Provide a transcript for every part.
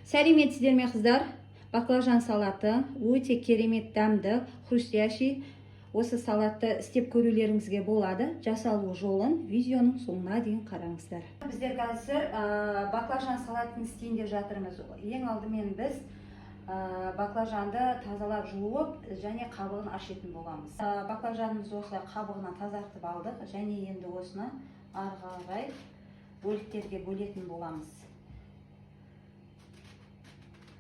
Сәлеметсіздер ме, қыздар? Баклажан салаты өте керемет дәмді, хрустящий. Осы салатты істеп көрулеріңізге болады. Жасалу жолын видеоның соңына дейін қараңыздар. Біздер қазір баклажан салатын істейін деп жатырмыз. Ең алдымен біз баклажанды тазалап, жуып және қабығын аршитын боламыз. Баклажанымызды осылай қабығынан тазартып алдық және енді осыны ары қарай бөліктерге бөлетін боламыз.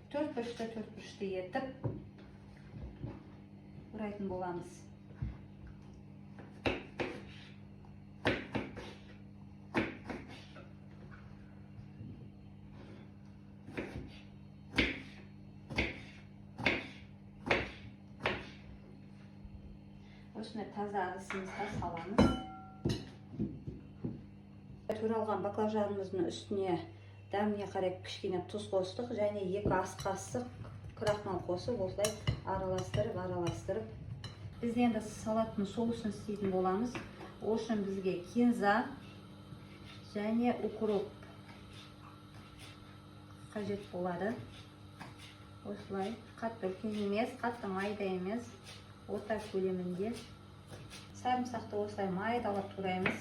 Төрт бұрышты, төрт бұрышты етіп орайтын боламыз. Осыны таза ыдысымызға саламыз. Туралған баклажанымыздың үстіне дәміне қарай кішкене тұз қостық және 2 ас қасық крахмал қосып, осылай араластырып араластырып. Біз енді салаттың соусын істейтін боламыз. Ол үшін бізге кинза және укроп қажет болады. Осылай қатты үлкен емес, қатты майда емес, орта көлемінде. Сарымсақты осылай майдалап тураймыз,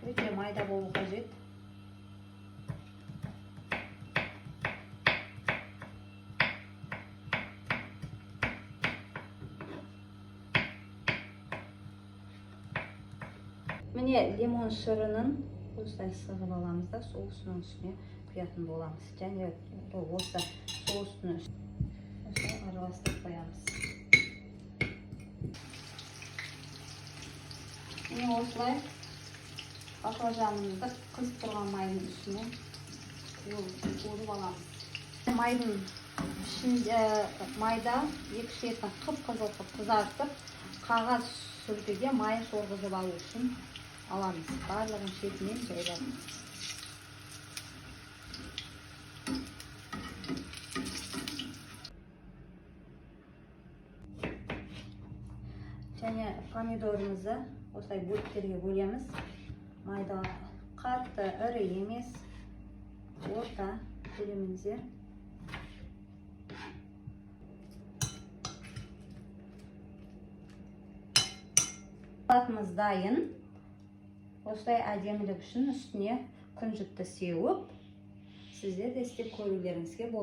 өте майда болу қажет. Міне, лимон шырынын осылай сығып аламыз да, соусының үстіне құятын боламыз. Және осы соустың үстіне осылай араластырып қоямыз. Міне, осылай баклажанымызды қызып тұрған майдың үстіне қуырып аламыз. Майдың ішінде, майда екі шетін қып-қызыл қылып қызартып, қағаз сүлгіге майын сорғызып алу үшін аламыз. Барлығын шетінен жайлап. Және помидорымызды осылай бөліктерге бөлеміз. Майда, қатты ірі емес, орта көлемінде. Салатымыз дайын. Осылай әдемілік үшін үстіне күнжітті сеуіп, сіздер де істеп көрулеріңізге болады.